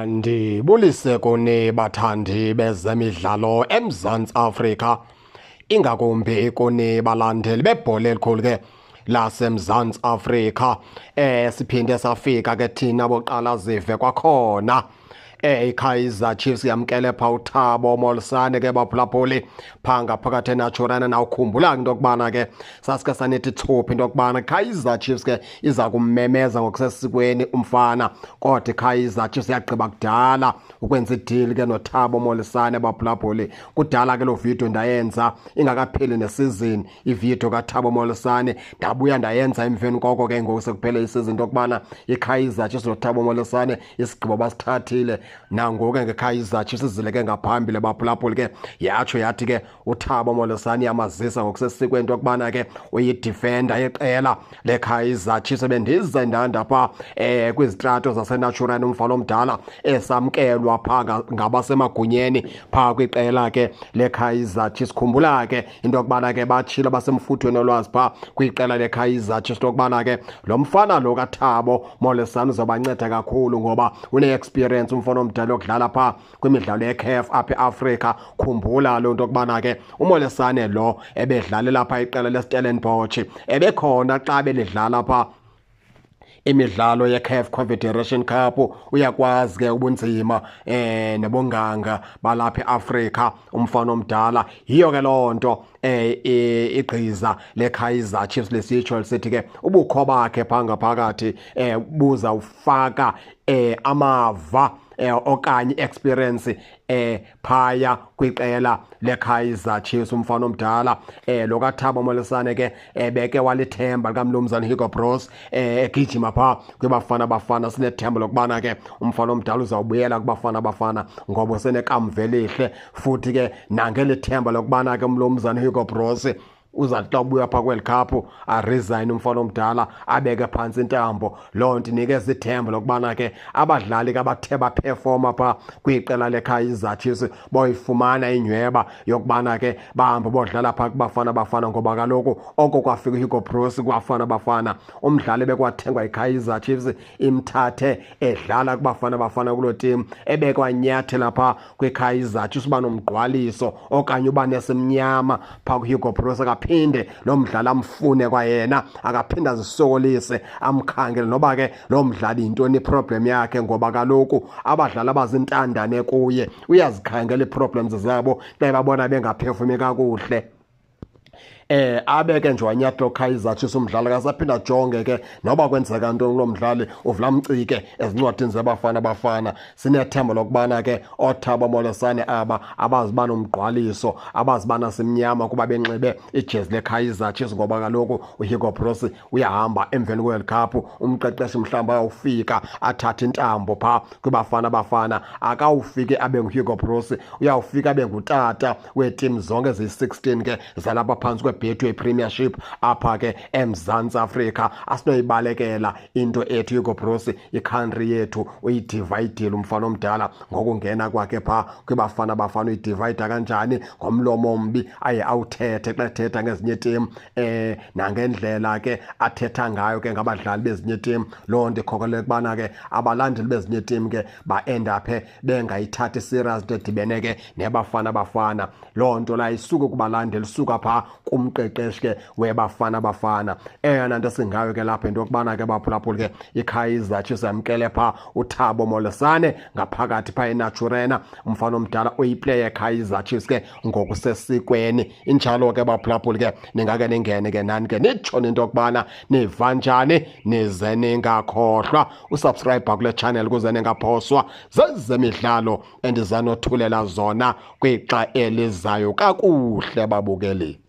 Ndibulise kuni bathandi bezemidlalo eMzantsi Afrika, ingakumbi kuni balandeli bebhola elikhulu ke laseMzantsi Afrika. Siphinde safika ke thina boqala zive kwakhona. IKaizer Chiefs yamkele pha uThabo Molisane ke baphulaphuli pha ngaphakathi eNaturena. Nawukhumbula into yokubana ke sasike sanithi thuphi into yokubana Kaizer Chiefs ke iza kummemeza ngokusesikweni umfana, kodwa iKaizer Chiefs yagqiba kudala ukwenza idili ke noThabo Molisane baphulaphuli. Kudala ke loo video ndayenza ingakapheli nesizini, ividiyo kaThabo Molisane ndabuya ndayenza emveni koko ke ngoku sekuphele isizini, into yokubana iKaizer Chiefs noThabo Molisane isigqibo basithathile. Nangoku ke ngeKaizer Chiefs izile ke ngaphambili baphulaphuli ke, yatsho yathi ke uThabo Molisane yamazisa ngokusesikweni into yokubana ke uyidifenda yeqela leKaizer Chiefs. Bendize ndanda pha kwizitrato zaseNaturena, umfana omdala esamkelwa pha ngabasemagunyeni pha kwiqela ke leKaizer Chiefs. Khumbula ke into yokubana ke batshilo basemfuthweni olwazi pha kwiqela leKaizer Chiefs into yokubana ke lo mfana lo kaThabo Molisane uzobanceda kakhulu ngoba une-experience umfana omdala yokudlala pha kwimidlalo yeCAF apha eAfrika. Khumbula loo nto yokubana ke uMolisane lo ebedlalela pha iqela leStellenbosch, ebekhona xa belidlala pha imidlalo ye-CAF Confederation Cup. Uyakwazi ke ubunzima nobunganga balapha eAfrika umfana omdala. Yiyo ke loo nto igqiza leKaizer Chiefs lesitsho lisithi ke ubukho bakhe pha ngaphakathi buza ufaka amava okanye experience phaya kwiqela leKaizer Chiefs umfana omdala. Lo kaThabo Molisane ke ebeke walithemba likamnumzana Hugo Broos egijima pha kwiBafana Bafana. Sinethemba lokubana ke umfana omdala uzawubuyela kuBafana Bafana ngoba usenekamva elihle, futhi ke nangelithemba lokubana ke umnumzana Hugo Broos uzathi xa ubuya phaa kweli khaphu aresign umfana omdala, abeke phantsi intambo. Loo nto inikeza ithemba lokubana ke abadlali ke abathe baphefoma phaa kwiqela leKaizer Chiefs boyifumana inyweba yokubana ke bahambe bodlala phaa kuBafana Bafana, ngoba kaloku oko kwafika uHugo Broos kuBafana Bafana, umdlali bekwathengwa yiKaizer Chiefs imthathe edlala kuBafana Bafana kuloo team, ebekwanyathela phaa kwiKaizer Chiefs uba nomgqwaliso okanye uba nesimnyama phaa kuHugo Broos, akaphinde lo mdlali amfune kwayena, akaphinde azisokolise amkhangele noba ke lo mdlali yintoni iproblem yakhe, ngoba kaloku abadlali abazintandane kuye uyazikhangela ii-problems zabo xa babona bengaphefumi kakuhle. Abeke nje wanyathelo Kaizer Chiefs umdlali akasaphinda ajonge ke noba kwenzeka ntoni kulo mdlali, uvula amcike ezincwadini zeBafana Bafana. Sinethemba lokubana ke ooThabo Molisane aba abaziba nomgqwaliso, abazibana simnyama kuba benxibe ijezi leKaizer Chiefs, ngoba kaloku uHugo Broos uyahamba emveni kwe-World Cup. Umqeqeshi mhlawumbi ayawufika athathe intambo phaa kwiBafana Bafana, akawufiki abe nguHugo Broos, uyawufika abe ngutata weetim zonke eziyi-16 ke zalapha phantsi kweBetway Premiership apha ke eMzantsi Afrika. Asinoyibalekela into ethi Hugo Broos i-country yethu uyidivayidile umfana omdala ngokungena kwakhe phaa kwiBafana Bafana. Uyidivayida kanjani? Ngomlomo ombi aye awuthethe xa ethetha ngezinye itim, nangendlela ke athetha ngayo ke ngabadlali bezinye itim. Loo nto ikhokelela ukubana ke abalandeli bezinye itim ke ba-end up bengayithathi serious into edibene ke neBafana Bafana. Loo nto la isuke kubalandeli, isuka phaa kumqeqeshi ke weBafana Bafana. Eyona nto singayo ke lapha into yokubana ke baphulaphuli ke iKaizer Chiefs yamkele phaa uThabo Molisane ngaphakathi phaa eNaturena, umfana omdala uyiplayer Kaizer Chiefs ke ngokusesikweni. Injalo ke baphulaphuli ke, ningake ningene ke nani ke nitsho into yokubana niva njani, nize ningakhohlwa usubscribe kule channel ukuze ningaphoswa zezemidlalo endizanothulela zona kwixa elizayo. Kakuhle babukeli.